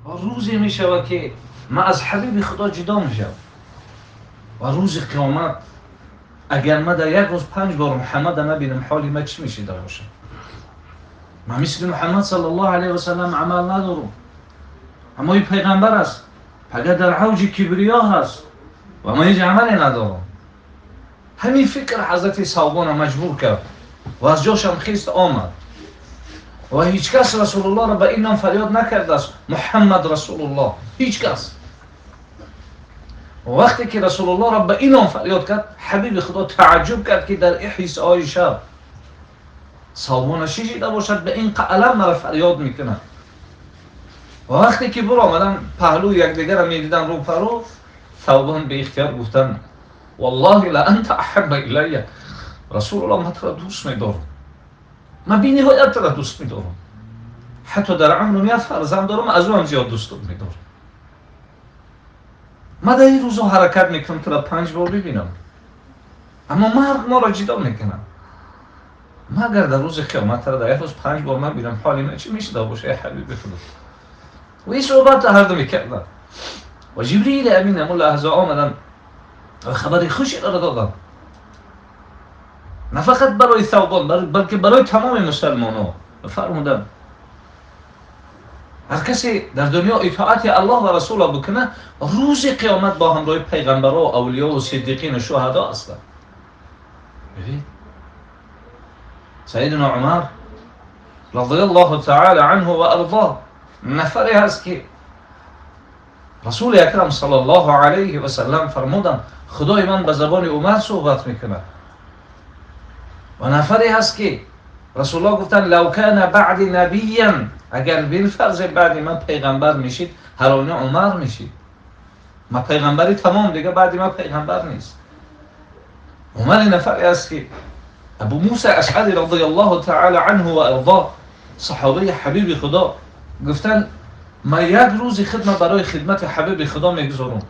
Рӯзе мешавад, ки ман аз ҳабиби Худо ҷудо мешавам. Ва рӯзи қиёмат агар ман дар як рӯз 5 бор Муҳаммадро набинам, ҳоли ман чӣ мешида бошад? Ман мисли Муҳаммад саллаллоҳу алайҳи васаллам амал надорам. Аммо ин пайғамбар аст, агар дар авҷи кибриё ҳаст ва ман ҳеҷ амале надорам. Ҳамин фикр ҳазрати Савбонро маҷбур кард ва аз ҷошам хист омад. Ва ҳеҷ кас Расулуллоҳро ба ин ном фарёд накардааст, Муҳаммад Расулуллоҳ. Ҳеҷ кас. Вақте ки Расулуллоҳро ба ин ном фарёд кард, ҳабиби Худо тааҷҷуб кард, ки дар ин ҳиссаҳои шаб Савбона шишида бошад, ба ин қалам маро фарёд мекунад. Ва вақте ки биромадам паҳлӯи якдигарро медидам рӯпарӯ, Савбон беихтиёр гуфтанд: валлоҳи ла анта аҳабба илайя. Расулуллоҳ, ман туро дӯст медорам, ман бениҳоят туро дӯст медорам, ҳатто дар умрам як фарзанд дорам, аз ӯ ҳам зиёд дӯстат медорам. Ман дар ин рӯзҳо ҳаракат мекунам туро 5 бор бибинам, аммо марг моро ҷудо мекунад. Ман агар дар рӯзи қиёмат туро дар як рӯз 5 бор набинам, ҳоли ман чӣ мешуда бошад, эй ҳабиби Худо? Ва ин суҳбатро ҳарду мекарданд. Ва Ҷибриили Амин ҳамон лаҳза омаданд ва хабари хуширо доданд, на фақат барои Савбон, балки барои тамоми мусалмонҳо. Ва фармуданд: ҳар касе дар дунё итоати Аллоҳ ва Расулро бикунад, рӯзи қиёмат бо ҳамроҳи пайғамбарҳо, авлиё ва сиддиқин ва шуҳадо ҳастанд. Бибин, Сайидина Умар радиаллоҳу таала анҳу ва ардоҳ нафаре ҳаст, ки Расули Акрам саллаллоҳу алайҳи васаллам фармуданд: Худои ман ба забони Умар суҳбат мекунад. Ва нафаре ҳаст, ки Расулуллоҳ гуфтанд: лав кана баъди набиян, агар билфарзи баъди ман пайғамбар мешид, ҳар оина Умар мешид. Ман пайғамбари тамом, дига баъди ман пайғамбар нест. Умар нафаре ҳаст, ки Абу Муса Ашъари радиаллоҳу таала анҳу ва ардоҳ, саҳобаи ҳабиби Худо, гуфтанд: ман як рӯзи хидма барои хидмати ҳабиби Худо мегузорам.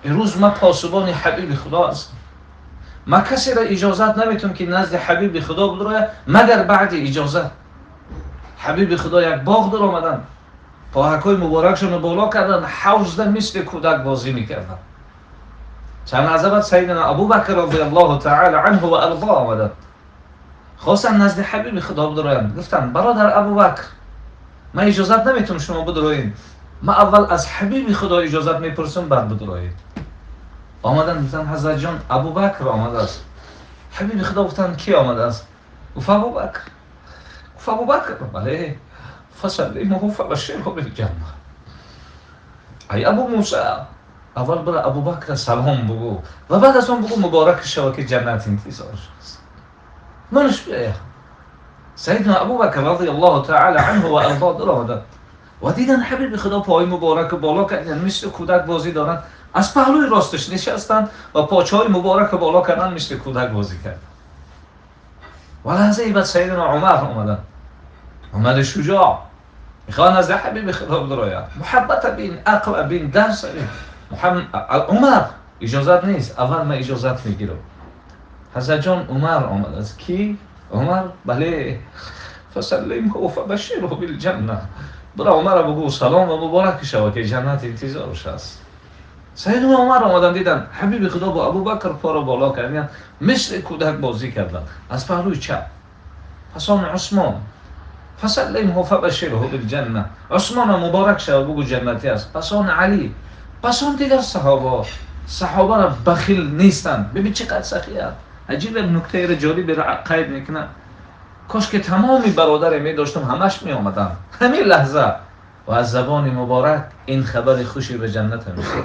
Ин рӯз ман посубони ҳабиби Худо ҳастам. Ман касеро иҷозат наметавонам, ки назди ҳабиби Худо бидрояд, магар баъди иҷозат. Ҳабиби Худо як боғ даромаданд, поҳакҳои муборакшонро боло карданд, ҳавзда мисли кӯдак бозӣ мекарданд. Чанд лаҳза баъд Сайидина Абубакр радиаллоҳу таала анҳу ва ардо омаданд, хостанд назди ҳабиби Худо бидроянд. Гуфтанд: бародар Абубакр, ман иҷозат наметавонам шумо бидроед, ман аввал аз ҳабиби Худо иҷозат мепурсам, баъд бидроед. Омаданд, гуфтанд: ҳазратҷон, Абубакр омадааст. Ҳабиби Худо гуфтанд: кӣ омадааст? Гуфт: Абубакр. Гуфт: Абубакр? Бале. Фасаллимҳу фабашширҳу билҷанна. Ай Абу Муса, аввал бира Абубакр салом бугӯ ва баъд аз он бугӯ муборак шава, ки ҷаннат интизораш аст. Манаш биёя. Сайидна Абубакр радиаллоҳу таала анҳу ва ардо даромаданд ва диданд ҳабиби Худо пои мубораку боло карданд, мисли кӯдак бозӣ доранд. Аз паҳлӯи росташ нишастанд ва почаҳои мубораку боло карданд, мисли кӯдак бозӣ карданд. Ва лаҳзаи баъд Сайидна Умар омаданд. Умари шуҷоъ мехоҳад назди ҳабиби Худо бидрояд. Муҳаббата бин, ақла бин, дарса бин. Умар иҷозат нест, аввал ман иҷозат мегирам. Ҳазратҷон, Умар омадааст. Кӣ? Умар? Бале. Фасаллимҳу фабашширҳу билҷанна. Бира Умарро бугӯ салом ва муборак шава, ки ҷаннат интизораш аст. Сайидна Умар омаданд, диданд ҳабиби Худо бо Абубакр поро боло карданд, мисли кӯдак бозӣ карданд аз паҳлӯи чап. Пас он Усмон, фасаллимҳу фабашширҳу билҷанна. Усмона муборак шава, бугӯ ҷаннатӣ аст. Пас он Алӣ, пас он дигар саҳоба. Саҳобаро бахил нестанд. Бибин чӣ қадр сахият. Аҷиб як нуктаеро ҷолиберо қайд мекунад. Кош ки тамоми бародаре медоштам, ҳамаш меомаданд ҳамин лаҳза ва аз забони муборак ин хабари хуши ба ҷаннат мешуд.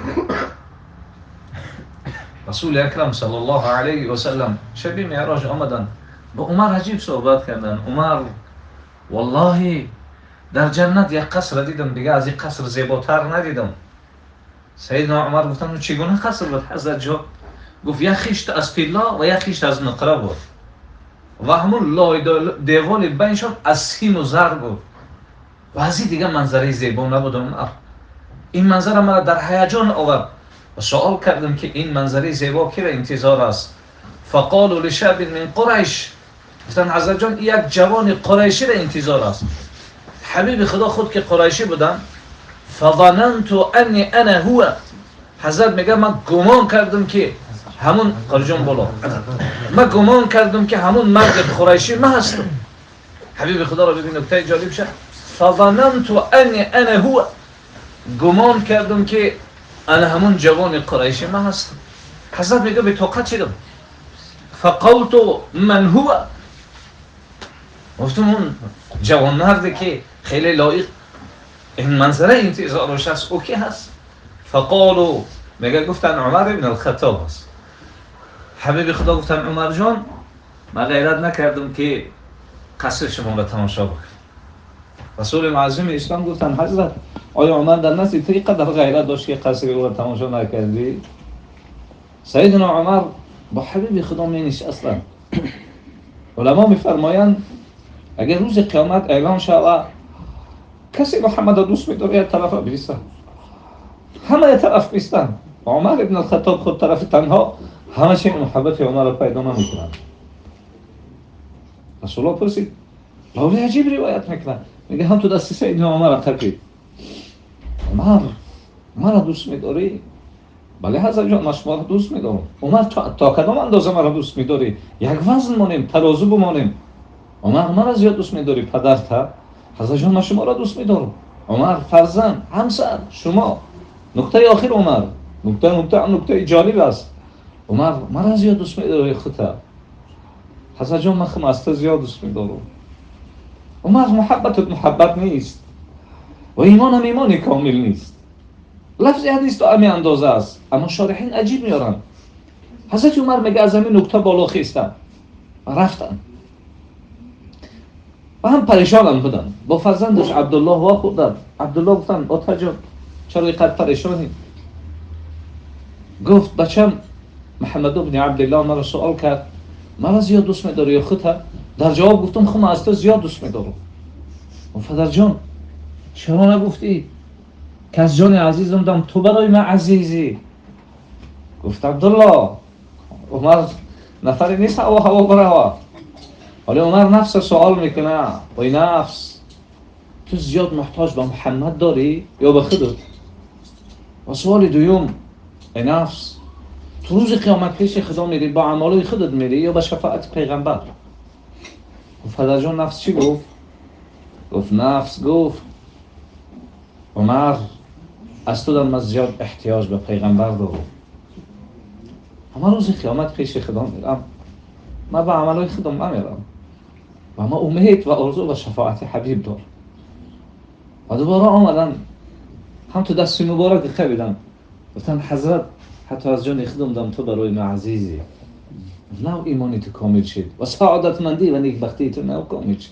Расули Акрам саллаллоҳу алайҳи васаллам шаби меъроҷ омаданд, ба Умар аҷиб суҳбат карданд. Умар, валлоҳи дар ҷаннат як қаср дидам, дига аз ин қаср зеботар надидам. Сайидна Умар гуфтанд: чӣ гуна қаср буд, ҳазратҷон? Гуфт: як хишт аз тилло ва як хишт аз нуқра буд ва ҳамун лой деволи байншон аз симу зар буд ва аз ин дига манзараи зебо набуд. Умар, ин манзара маро дар ҳаяҷон овард ва суол кардам, ки ин манзараи зебо киро интизор аст? Фақолу лишабин мин Қурайш. Гуфтанд: ҳазратҷон, як ҷавони қурайширо интизор аст. Ҳабиби Худо худ ки қурайшӣ буданд, فظننت انی انا هو. حضرت میگه من گمان کردم که همون قرجان بالا، من گمان کردم که همون مرد قریشی من هستم. حبیب خدا را ببین نکته جالب شه. فظننت انی انا هو، گمان کردم که انا همون جوان قریشی من هستم. حضرت میگه به طاقت شدم. فقلت من هو، گفتم اون جوان مردی که خیلی لایق این منظره انتظارش هست او کی هست؟ فقالوا، میگه گفتن عمر ابن الخطاب است. حبیب خدا گفتن عمر جان، من غیرت نکردم که قصر شما را تماشا بکنم. رسول معظم اسلام گفتن حضرت آیا عمر در نزد تو اینقدر غیرت داشت که قصر او را تماشا نکردی؟ سیدنا عمر با حبیب خدا می نشستند. علما میفرمایند اگر روز قیامت اعلان شود کسی محمد را دوست می‌داره یک طرف بیستن، همه یک طرف بیستن، عمر ابن الخطاب خود طرف تنها، همه چی محبت عمر را پیدا نمی‌کنند. رسول الله پرسید، راوی عجیب روایت میکنه، میگه هم تو دست سیدنا عمر قپید. عمر مرا دوست می‌داری؟ بله حضرت جان، من شما را دوست می‌دارم. عمر تا کدام اندازه مرا دوست می‌داری؟ یک وزن مانیم، ترازو بمانیم. عمر مرا زیاد دوست می‌داری؟ پدرت؟ حضرت جان من شما را دوست می‌دارم. عمر فرزند، همسر، شما. نکته آخر عمر، نکته جالب است. عمر مرا زیاد دوست می‌داری خودت؟ حضرت جان من خودم از تو زیاد دوست می‌دارم. عمر محبتت محبت نیست و ایمانم ایمان کامل نیست. لفظ حدیث تا امی اندازه است، اما شارحین عجیب میارن. حضرت عمر میگه از همین نکته بالا خیستن رفتن و هم پریشانم بودن. با فرزندش عبدالله وا خوردن. عبدالله گفتن آتا جان چرا اینقدر پریشانی؟ گفت بچم محمد بن عبدالله مرا سوال کرد مرا زیاد دوست میداری یا خودت؟ در جواب گفتم خودم از تو زیاد دوست میدارم. پدر جان چرا نگفتی که از جان عزیزم دم تو برای من عزیزی؟ گفت عبدالله عمر نفری نیست هوا هوا برای. حالا عمر نفس سوال میکنه، وای نفس تو زیاد محتاج به محمد داری یا به خودت؟ و سوال دوم، ای نفس تو روز قیامت پیش خدا میری با اعمال خودت میری یا به شفاعت پیغمبر؟ پدر جان نفس چی گفت؟ گفت نفس گفت عمر از تو من زیاد احتیاج به پیغمبر دارم. اما روز قیامت پیش خدا میرم، من به عملهای خودم نمیرم و ما امید و آرزو و شفاعت حبیب دارم. و دوباره آمدن هم تو دست مبارک قبیدن، گفتن حضرت حتی از جان خودم دم تو برای من عزیزی. نو ایمانی تو کامل شد و سعادتمندی و نیکبختی تو نو کامل شد.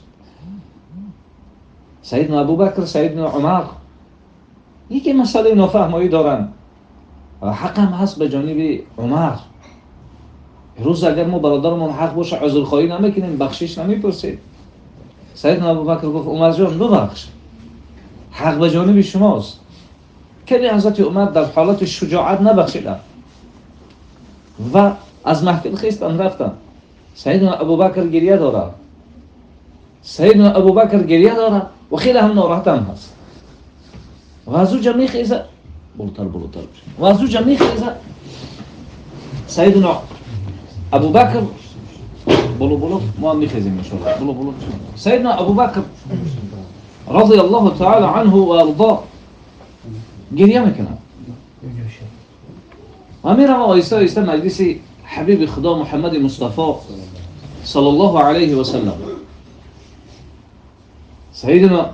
سیدنا ابوبکر، سیدنا عمر یکی مسئله نافهمایی دارن و حق هم هست به جانب عمر. روز اگر ما برادرمون حق باشه عذرخواهی نمیکنیم، بخشش نمیپرسیم. سیدنا ابوبکر گفت عمر جان ببخش، حق به جانب شماست. کلی حضرت عمر در حالت شجاعت نبخشیدن و از محفل خیستن رفتن. سیدنا ابوبکر گریه داره، سیدنا ابوبکر گریه داره و خیلی هم ناراحت هم هست. و از اونجا میخیزه بلوتر بلوتر و از اونجا میخیزه سیدنا ابوبکر بلو بلو ما میخیزیم انشاءالله بلو بلو. سیدنا ابوبکر رضی الله تعالی عنه و ارضاه گریه میکنه و میرم آیسته آیسته مجلس حبیب خدا محمد مصطفی صلی الله علیه و سلم. سیدنا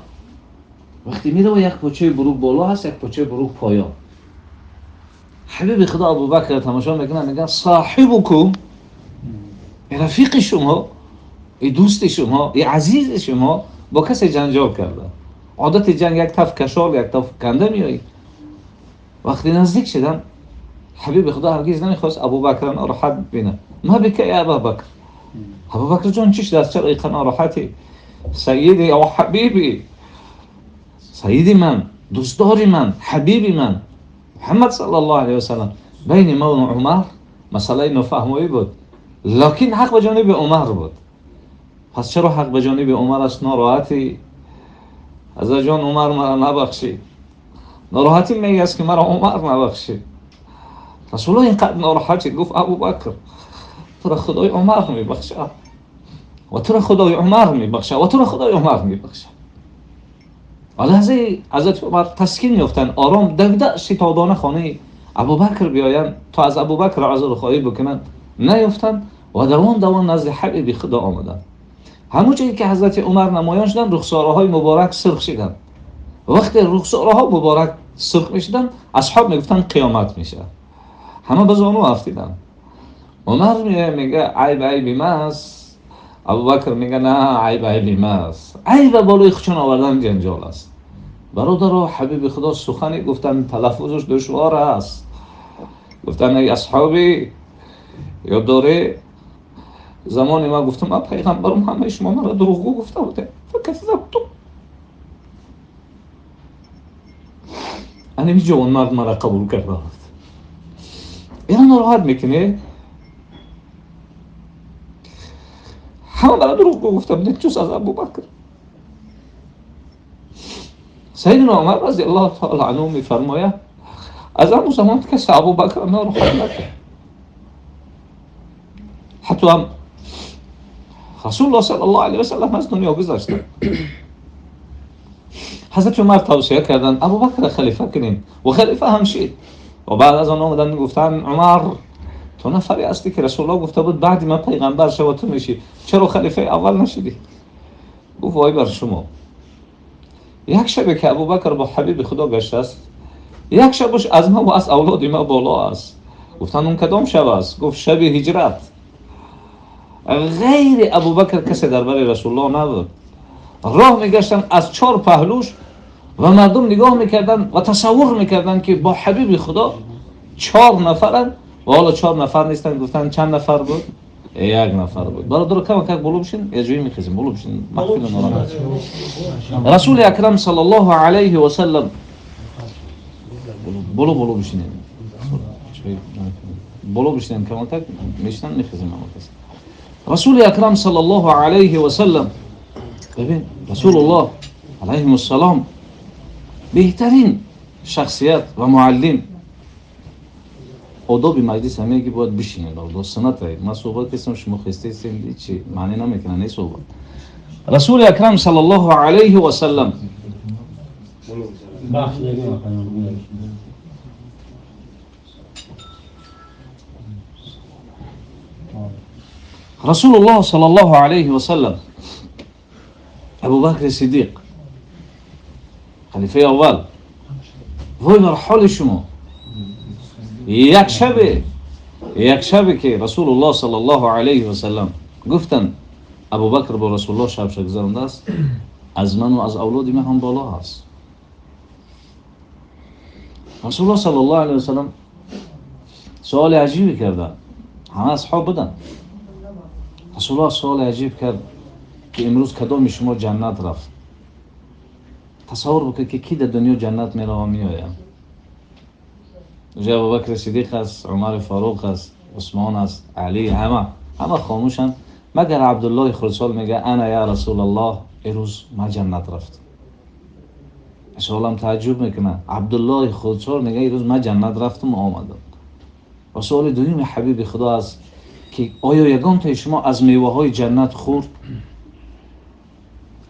وقتی میره و یک پاچه بروک بالا هست، یک پاچه بروک پایان. حبیب خدا ابوبکر تماشا میکنه، میگه صاحبکم، رفیق شما، ای دوست شما، ای عزیز شما با کسی جنجال کرده. عادت جنگ یک تف کشال یک تف کنده میایی. وقتی نزدیک شدن حبیب خدا هرگز نمیخواست ابوبکر ناراحت ببینه. ما بک یا ابوبکر، ابوبکر جان چیش دست چرا اینقدر ناراحتی؟ سیدی یا حبیبی، سیدی من، دوستداری من، حبیبی من محمد صلی الله علیه و سلم. بین ما و عمر مسئله نفهمایی بود، لکن حق به جانب عمر بود. پس چرا حق به جانب عمر است ناراحتی؟ حضرت جان عمر مرا نبخشید، ناراحتی میگه است که مرا عمر نبخشید. رسول الله اینقدر ناراحت شد، گفت ابوبکر تو را خدای عمر میبخشه و تو را خدای عمر میبخشه و تو را خدای عمر میبخشه. و لحظه حضرت عمر تسکین یافتن، آرام دویده شتابانه خانه ابوبکر بیایند تا از ابوبکر عذرخواهی بکنند، نیافتند و دوان دوان نزد حبیب خدا آمدند. همون جایی که حضرت عمر نمایان شدند، رخساره های مبارک سرخ شدند. وقتی رخساره ها مبارک سرخ میشدند، اصحاب میگفتند قیامت میشه. همه به زانو افتیدند. عمر میگه عیب عیبی من است. ابوبکر میگه نه عیب عیبی من است. عیب بالای خودشون آوردن جنجال است. برادر حبیب خدا سخنی گفتن تلفظش دشوار است. گفتن ای اصحابی، یاد داره زمانی ما گفتم من پیغمبرم، همه شما مرا دروغگو گفته بوده، فکذبتم. انمی جوان مرد مرا قبول کرده بود. اینا ناراحت میکنه. همه مرا دروغگو گفته بوده جز از ابوبکر. سیدنا عمر رضی الله تعالی عنه میفرماید از آن زمان کسی ابوبکر ناراحت نکرد. حتی هم رسول الله صلی الله علیه و سلم از دنیا گذشت. حضرت عمر توصیه کردند ابوبکر خلیفه کنیم و خلیفه هم شد. و بعد از آن آمدن گفتن عمر تو نفری هستی که رسول الله گفته بود بعد من پیغمبر شو تو میشی، چرا خلیفه اول نشدی؟ گفت وای بر شما، یک شبه که ابوبکر با حبیب خدا گشته است، یک شبش از ما و از اولاد ما بالا است. گفتن اون کدام شب است؟ گفت شب هجرت. غیر ابوبکر کسی در بر رسول الله نبود. راه میگشتن از چهار پهلوش و مردم نگاه میکردن و تصور میکردن که با حبیب خدا چهار نفرن و حالا چهار نفر نیستن. گفتن چند نفر بود؟ یک نفر بود. برادر کم کم بلو بشین، یه جویی میخیزیم، بلو بشین، محفل ناراحت. رسول اکرم صلی الله علیه و سلم بلو بلو بشین، بلو بشین کم کم میشنن میخیزیم. رسول اکرم صلی الله علیه و سلم، ببین رسول الله علیه السلام بهترین شخصیت و معلم. آداب مجلس همه که باید بشینید، آداب سنت. من صحبت کردم شما خسته هستید، هیچ معنی نمیکنه نه صحبت. رسول اکرم صلی الله علیه و سلم رسول الله صلی الله علیه و سلم ابوبکر صدیق خلیفه اول، وای بر حال شما، یک شبه که رسول الله صلی الله علیه و سلم گفتن ابوبکر با رسول الله شب گذرانده است، از من و از اولاد من هم بالا است. رسول الله صلی الله علیه و سلم سوال عجیبی کردن، همه اصحاب بودن. رسول الله سوال عجیب کرد که امروز کدام شما جنت رفت؟ تصور بکن که کی در دنیا جنت میره و میآید. اونجا ابوبکر صدیق است، عمر فاروق است، عثمان است، علی، همه خاموشن مگر عبدالله خردسال میگه انا یا رسول الله، امروز ما جنت رفت. سوالم تعجب میکنه، عبدالله خردسال میگه امروز ما جنت رفتم و آمدم. و سوال دوم حبیب خدا است که آیا یگان تا شما از میوه های جنت خورد؟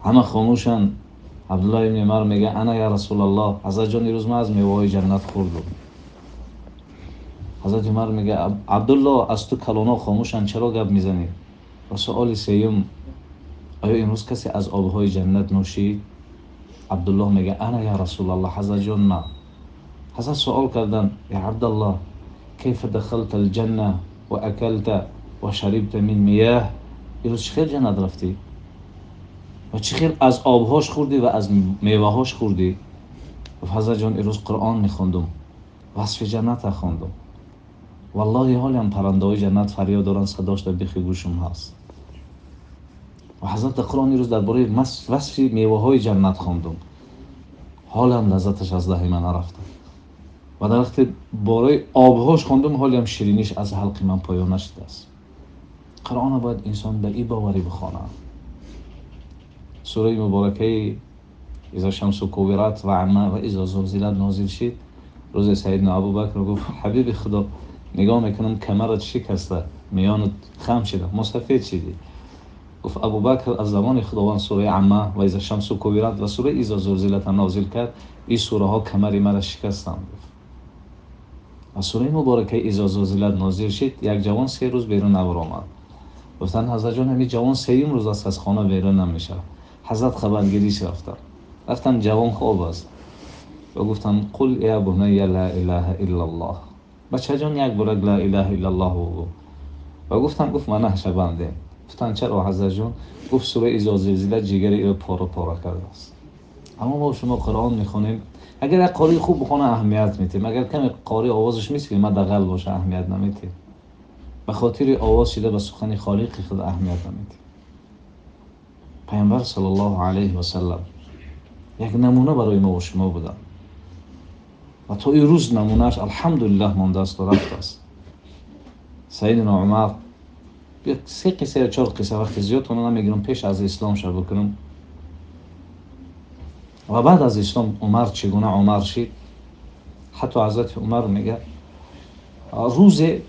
همه خاموشن. عبدالله ابن عمر میگه انا یا رسول الله، حضرت جان امروز ما از میوه های جنت خوردم. حضرت عمر میگه عبدالله از تو کلانا خاموشن، چرا گپ میزنی؟ و سوال سیوم، آیا امروز کسی از آبهای جنت نوشید؟ عبدالله میگه انا یا رسول الله، حضرت جان نه. حضرت سوال کردن یا عبدالله کیف دخلت الجنه و اکلت و شربت من میاه، امروز چه خیر جنت رفتی و چه خیر از آبهاش خوردی و از میوهاش خوردی؟ و حضرت جان امروز قرآن میخوندم، وصف جنت خوندم، والله حالی هم پرنده های جنت فریاد دارن، صداش در بیخ گوشم هست. و حضرت قرآن امروز درباره وصف میوه های جنت خوندم، حالا لذتش از دهن من نرفته. و در وقت بارای آبهاش خوندم، حالی هم شیرینیش از حلق من پایان نشده است. قرآن باید انسان به این باوری بخوانه. سوره مبارکه Иза шамсу кувират ва амма ва иза зулзилат нозил шид. Рӯзе Сайидна Абубакр гуфт: ҳабиби Худо, нигоҳ мекунам камарат шикаста, миёнат хам шида, мусафед шидӣ. Гуфт: Абубакр, аз замони Худованд сураи Амма ва иза шамсу кувират ва сураи иза зулзилат нозил кард, ин сураҳо камари маро шикастанд. Гуфт ва сураи муборакаи иза зулзилат нозил шид, як ҷавон 3 рӯз берун набаромад. Гуфтанд: ҳазрат ҷон, ҳамин ҷавон 3-юм рӯз аст аз хона берун намешавад. Ҳазрат хабаргириш рафтанд. Рафтанд, ҷавон хоб аст. Ва гуфтанд: қул я бунайя ла илаҳа иллаллоҳ. Бачаҷон, як бора ла илаҳа иллаллоҳ бигӯ. Ва гуфтанд, гуфт: ман наҳшабандем. Гуфтанд: чаро ҳазрат ҷон? Гуфт: сураи иза зулзилат ҷигари ӯ пора пора кардааст. Аммо мо шумо Қуръон мехонем, агар як қории хуб бихонад аҳамият медиҳем, агар каме қорӣ овозаш мисли ма дағал бошад аҳамият намедиҳем. Ба хотири овоз шида ба сухани Холиқи худ аҳамият намедиҳем. Паёмбар саллаллоҳу алайҳи васаллам як намуна барои мо ва шумо буданд ва то ин рӯз намунааш алҳамдулиллаҳ мондааст ва рафтааст. Сайидина Умар 3 қисса ё 4 қисса, вақти зиёд онро намегирам, пеш аз ислом ша бикунам ва баъд аз ислом Умар чӣ гуна Умар шид. Ҳатто ҳазрати Умар мегӯяд: рӯзе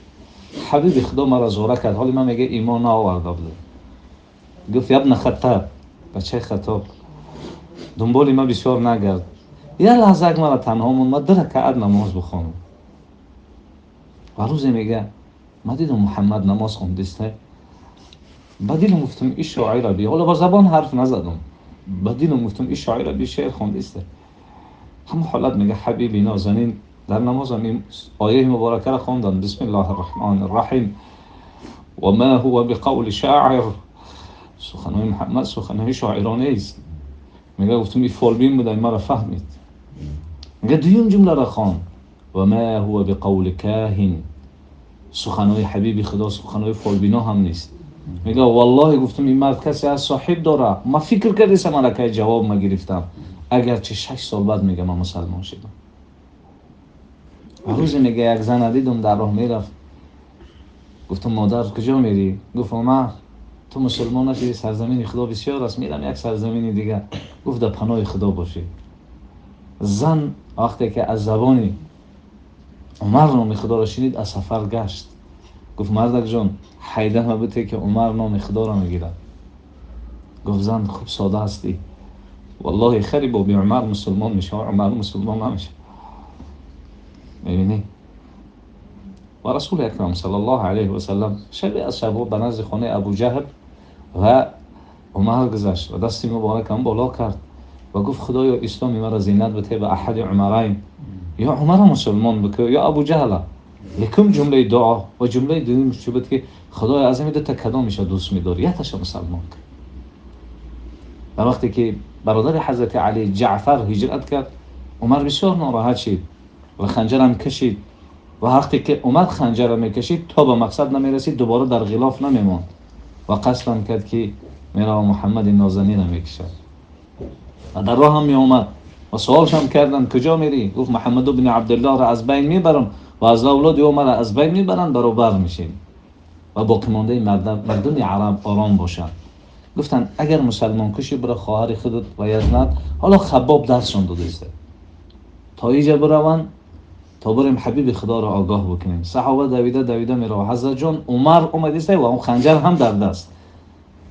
ҳабиби Худо маро зора кард, ҳоли ман мегӯяд имон наоварда будам. Гуфт: ябна Хаттаб, бачаи Хаттоб, дунболи ман бисёр нагард, як лаҳза маро танҳо монд, ман 2 ракаат намоз бихонам. Ва рӯзе мегӯяд: ман дидам Муҳаммад намоз хондиста, ба дилам гуфтам ин шоира би, ҳоло бо забон ҳарф назадам, ба дилам гуфтам ин шоира би шеър хондиста. Ҳамон ҳолат мегӯяд ҳабиби нозанин дар намозам ин ояи муборакаро хондам: бисмиллоҳи рраҳмони рраҳим ва ма ҳува биқавли шоир. Суханои Муҳаммад суханои шоиронест. Мегӯяд гуфтам ин фолбин буда, ин маро фаҳмид. Мегӯяд дуюм ҷумларо хон: ва ма ҳува биқавли коҳин. Суханои ҳабиби Худо суханои фолбино ҳам нест. Мегӯяд валлоҳи гуфтам ин мард касе аз соҳиб дора, ман фикр кардисам аллакай ҷавоб ма гирифтам, агарчи 6 сол баъд мегӯяд ман мусалмон шудам. Рӯзе мегӯяд як зана дидам дар роҳ мерафт, гуфтам модар куҷо мерӣ? Гуфт Умар, ту мусулмон нашудӣ, сарзамини Худо бисёр аст, мерам як сарзамини дигар. Гуфт дар паноҳи Худо бошӣ. Зан вақте ки аз забони Умар номи Худоро шунид аз сафар гашт. Гуфт мардак ҷон, ҳайда мабуте ки Умар номи Худоро мегирад. Гуфт зан, хуб сода ҳастӣ, валлоҳи хари боби Умар мусулмон мешавад, Умар мусулмон намешавад. Мебинӣ? Ва Расули Акрам саллаллоҳу алайҳи васаллам шабе аз шабҳо ба назди хонаи Абу Ҷаҳл ва Умар гузашт ва дасти муборакам боло кард ва гуфт: Худоё, исломи маро зинат бите ба аҳади Умарайн, ё Умарро мусулмон бикун ё Абу Ҷаҳла. Якум ҷумлаи дуо ва ҷумлаи дуюм чӣ буд ки Худоё, аз ин дута кадомеша дӯст медорӣ, якташа мусалмон кун. Ва вақте ки бародари ҳазрати Али Ҷаъфар ҳиҷрат кард, Умар бисёр нороҳат шид ва ханҷарам кашид. Ва вақте ки Умар ханҷарро мекашид то ба мақсад намерасид, дубора дар ғилоф намемонд ва қасдам кард ки мерава Муҳаммади нозанинро мекашад. Ва дар роҳ ҳам меомад ва суолшам карданд: куҷо мерӣ? Гуфт: Муҳаммад ибни Абдуллоҳро аз байн мебарам ва аз авлоди ӯ маро аз байн мебаранд, баробар мешем ва боқимондаи мардуми араб ором бошанд. Гуфтанд: агар мусалмон кушӣ, биро хоҳари худат ва язнат. Ҳоло Хаббоб дарсшон додааст то иҷа бираванд, то бурем ҳабиби Худоро огоҳ бикунем. Саҳоба давида давида мерава. Ҳазрат ҷон, Умар омадиста ва он ханҷар ҳам дар даст.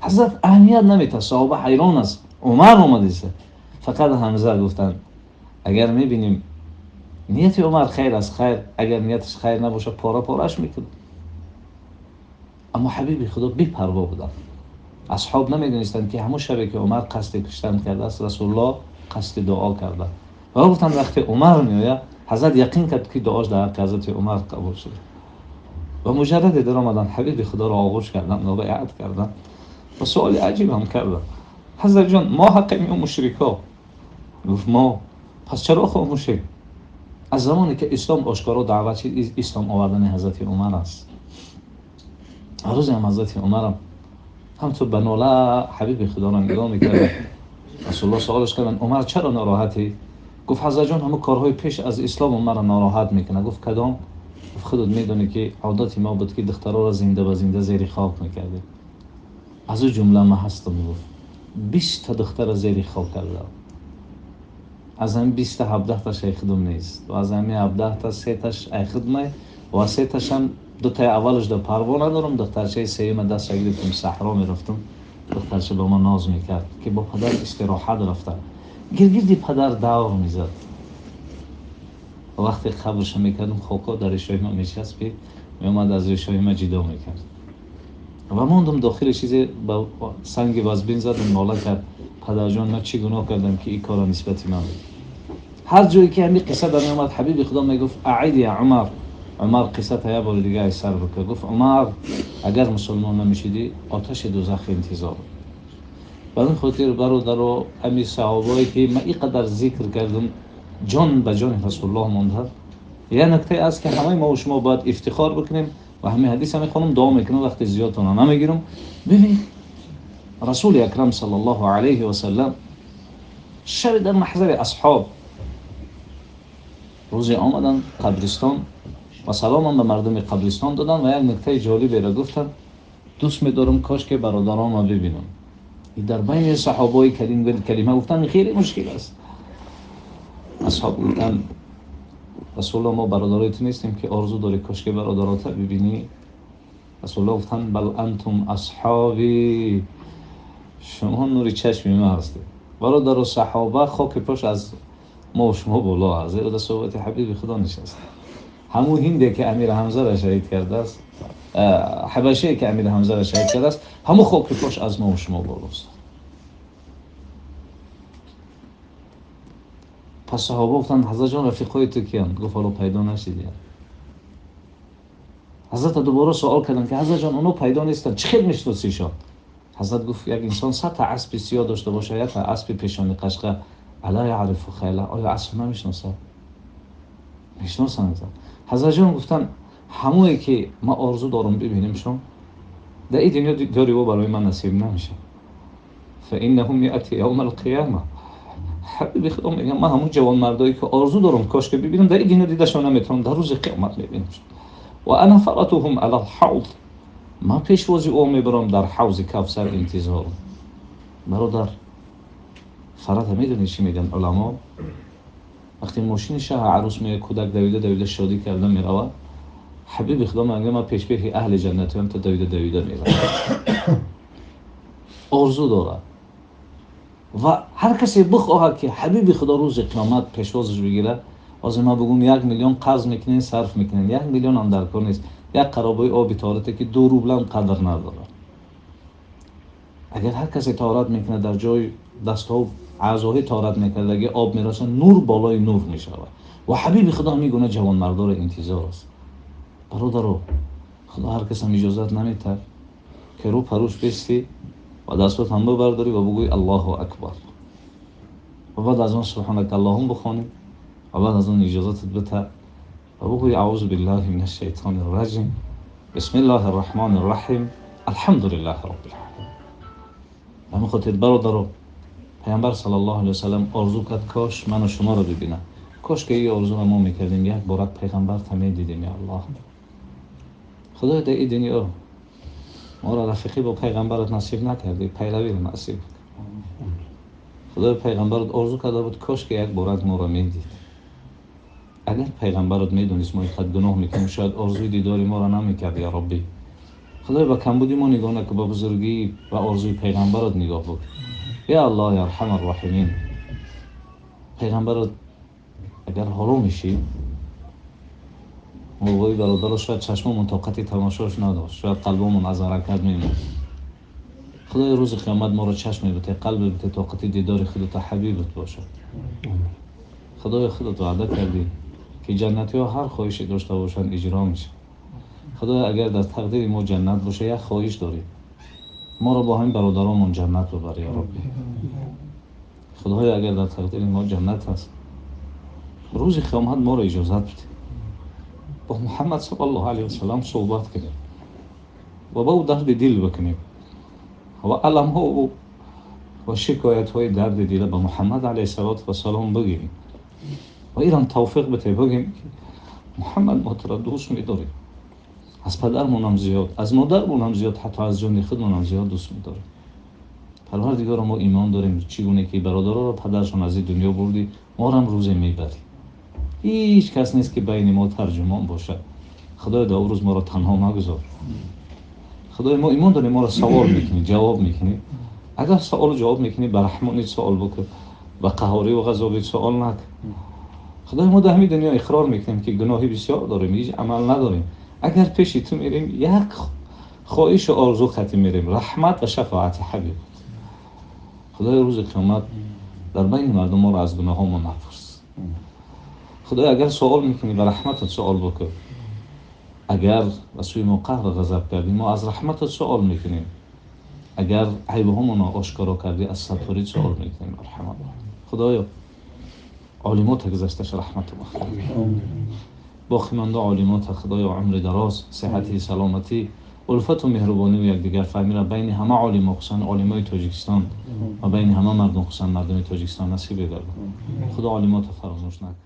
Ҳазрат аҳамият намедиҳад, саҳоба ҳайрон аст, Умар омадиста. Фақат Ҳамза гуфтанд: агар мебинем нияти Умар хайр аст, хайр, агар нияташ хайр набошад, пора пораш мекунад. Аммо ҳабиби Худо бепарво буданд. Асҳоб намедонистанд ки ҳамон шабе ки Умар қасди куштан кардааст, Расулуллоҳ қасди дуо кардааст. Ва гуфтанд вақте Умар меояд, ҳазрат яқин кард ки дуош дар ҳаққи ҳазрати Умар қабул шуд. Ва муҷарраде даромаданд, ҳабиби Худоро оғӯш карданд ва байъат карданд ва суоли аҷиб ҳам карданд: ҳазрат ҷон, мо ҳаққем ё мушрикҳо? Гуфт: мо. Пас чаро хомӯшем? Аз замоне ки ислом ошкоро даъват шид, ислом овардани ҳазрати Умар аст. Рӯзе ҳам ҳазрати Умарам ҳамту ба нола ҳабиби Худоро нигоҳ мекард. Расулуллоҳ суолаш карданд: Умар, чаро нороҳатӣ? Гуфт: ҳазрат ҷон, ҳамон корҳои пеш аз ислом маро нороҳат мекунад. Гуфт: кадом? Гуфт: худат медонӣ ки одати мо буд ки духтароро зинда ба зинда зери хок мекардем. Аз ӯ ҷумла ман ҳастам. Гуфт: 20 та духтара зери хок кардам. Аз ҳамин 20 та 17 таш ай худум нест. Ва аз ҳамин 17 та 3 таш ай худмай ва 3 ташам ду таи аввалаш да парво надорам, духтарчаи сеюма даст гирифтам, саҳро мерафтам. Духтарча ба ман ноз мекард, ки бо падар истироҳат рафта. Гиргирди падар давр мезад. Вақте қабрша мекардам, хокҳо дар ришои ман мечаспид, меомад аз ришои ман ҷидо мекард. Ва мондам дохили чизе ба санги вазбин задам, нола кард. Падарҷон, ман чӣ гуноҳ кардам, ки ин корро нисбати ман мекард? Ҳар ҷое ки ҳамин қисса дар меомад, ҳабиби Худо мегуфт: аид я Умар. Умар, қисса та як бори дига аз сар бикар. Гуфт: Умар, агар мусулмон намешидӣ, оташи дӯзах интизор. Ба ин хотир, бародаро, ҳамин саҳобое ки ман ин қадар зикр кардам, ҷон ба ҷони Расулуллоҳ монда. Як нуктае аст, ки ҳамаи мо шумо бояд ифтихор бикунем ва ҳамин ҳадиса мехонам, дуо мекунам, вақти зиёдтона намегирам. Бибинед, Расули Акрам саллаллоҳу алайҳи васаллам шаби дар маҳзари асҳоб рӯзе омаданд қабристон ва саломам ба мардуми қабристон доданд ва як нуктаи ҷолиберо гуфтанд: дӯст медорам, кош ки бародаронро бибинам. Дар байни саҳобаи калима гуфтан хеле мушкил аст. Асҳоб гуфтанд: Расулуллоҳ, мо бародарои ту нестем, ки орзу дорӣ, кош ки бародарота бибинӣ? Расулуллоҳ гуфтанд: бал антум асҳоби, шумо нури чашми ман ҳастед. Бародару саҳоба хоки пош аз мо шумо боло аст, зеро дар суҳбати ҳабиби Худо нишаст. Ҳамун ҳинде ки Амир Ҳамзаро шаҳид кардааст, ҳабашие ки Амир Ҳамзаро шаҳид кардааст, ҳамун хоки пош аз мо шумо болост. Пас саҳоба гуфтанд: Ҳазратҷон, рафиқҳои ту киянд? Гуфт: ҳоло пайдо нашидиянд. Ҳазрата дубора суол карданд, ки ҳазратҷон, оно пайдо нестанд, чӣ хел мешиносишон? Ҳазрат гуфт: як инсон 100 та аспи сиёҳ дошта бошад, як та аспи пешони қашқа, ала яърифу хайла, оё асп намешиносад? Мешиносанд. Ҳазратҷон гуфтанд: ҳамое ки ман орзу дорам бибинимшон, дар ин дунё дидори ӯ барои ман насиб намешавад. Фаиннаҳум яъти явма алқияма. Ҳабиби Худо мегӯяд: ман ҳамон ҷавонмардое ки орзу дорам, кош ки бибинам, дар ин дунё дидашон наметавонам, дар рӯзи қиёмат мебинамшон. Ва ана фаратуҳум ала алҳавз, ман пешвози ӯ мебарам, дар ҳавзи Кавсар интизорам. Бародар, фарата медонӣ чӣ мегӯянд уламо? Вақте мошини шаҳ арӯс меояд, кӯдак давида давида шодӣ карда меравад. Ҳабиби Худо мегӯяд: ман пешпеши аҳли ҷаннатиам, то давида давида меравад. Орзу дорад ва ҳар касе бихоҳад, ки ҳабиби Худо рӯзи қиёмат пешвозаш бигирад. Ҳозир ман бигӯм, 1 миллион қарз мекунен, сарф мекунен, 1 миллион ҳам дар кор нест. Як қаробои оби тоҳарате ки 2 рублам қадр надорад. Агар ҳар касе тоҳарат мекунад, дар ҷои дастҳо аъзоҳои тоҳарат мекардаги об мерасад, нур болои нур мешавад. Ва ҳабиби Худо мегӯяд: ҷавонмардоро интизор аст. Бародаро, Худо ҳар касам иҷозат наметад, ки рӯ парӯш бистӣ ва дастот ҳам бибардорӣ ва бигӯӣ Аллоҳу акбар, ва баъд аз он субҳанака Аллоҳум бихонӣ, ва баъд аз он иҷозатат бита ва бигӯӣ аъузу биллаҳи минаш шайтони раҷим, бисмиллаҳи рраҳмони рраҳим, алҳамдулиллаҳи роббил оламин. Ба ҳамин хотир, бародаро, Паёмбар саллаллоҳу алайҳи васаллам орзу кард, кош ману шуморо бибинам. Кош ки ин орзуро мо мекардем, як бора пайғамбар та медидем. Я Аллоҳ, Худоё, дар ин дунё моро рафиқӣ бо пайғамбарат насиб накардӣ, пайравиро насиб кард. Худоё, пайғамбарат орзу карда буд, кош ки як бора моро медид. Агар пайғамбарат медонист мо инқадр гуноҳ мекунем, шояд орзуи дидори моро намекард. Я Робби, Худоё, ба камбуди мо нигоҳ накун, ба бузургӣ ва орзуи пайғамбарат нигоҳ бикун. Я Аллоҳ, я арҳамар роҳимин, пайғамбарат агар ҳоло мешид, мо бародаро шояд чашмомон тоқати тамошош надошт, шояд қалбомон аз ҳаракат мемонд. Худои, рӯзи қиёмат моро чашме бите, қалбе бите, тоқати дидори худата ҳабибат бошад. Худои, худат ваъда кардӣ, ки ҷаннатиҳо ҳар хоҳише дошта бошанд, иҷро мешавад. Худоё, агар дар тақдири мо ҷаннат боша, як хоҳиш дорем: моро бо ҳамин бародаромон ҷаннат бибар, я Робби. Худоё, агар дар тақдири мо ҷаннат аст, рӯзи қиёмат моро иҷозат бите бо Муҳаммад саллаллоҳу алайҳи васаллам суҳбат кунем ва ба ӯ дарди дил бикунем ва аламҳо ва шикоятҳои дарди дила ба Муҳаммад алайҳиссалоту вассалом бигирем ва ирам тавфиқ бите, бигем ки Муҳаммад, мо туро дӯст медорем, аз падармонам зиёд, аз модармонам зиёд, ҳатто аз ҷони худмонам зиёд дӯст медорем. Парвардигоро, мо имон дорем, чӣ гуна ки бародароро падаршон аз ин дунё бурдӣ, моро ҳам рӯзе мебарӣ. Ҳеҷ кас нест ки байни мо тарҷумон бошад. Худоё, дар он рӯз моро танҳо магузор. Худоё, мо имон дорем, моро савол мекунӣ, ҷавоб мекунӣ. Агар саволу ҷавоб мекунӣ, ба раҳмонӣ савол бикун, ба қаҳорӣ ва ғазабӣ савол накун. Худоё, мо дар ҳамин дунё иқрор мекунем ки гуноҳи бисёр дорем, ҳеҷ амал надорем. Агар пеши ту мерем, як хоҳишу орзу хати мерем, раҳмат ва шафоати ҳабиб. Худоё, рӯзи қиёмат дар байни мардум моро аз гуноҳҳомон напурс. Худоё, агар савол мекунӣ, ба раҳматат савол бикун. Агар ба сӯи мо қаҳру ғазаб кардӣ, мо аз раҳматат савол мекунем. Агар айбҳомонро ошкоро кардӣ, аз сатторӣ савол мекунем. Марҳамат. Худоё, олимота гузашташ раҳмату мағфират. Боқимонда олимота Худоё умри дароз, сиҳати, саломатӣ, улфату меҳрубонӣ ва якдигарфаҳмиро байни ҳама олимо, хусусан олимои Тоҷикистон ва байни ҳама мардум, хусусан мардуми Тоҷикистон насиб бигардон. Худо олимота фаромӯш накун.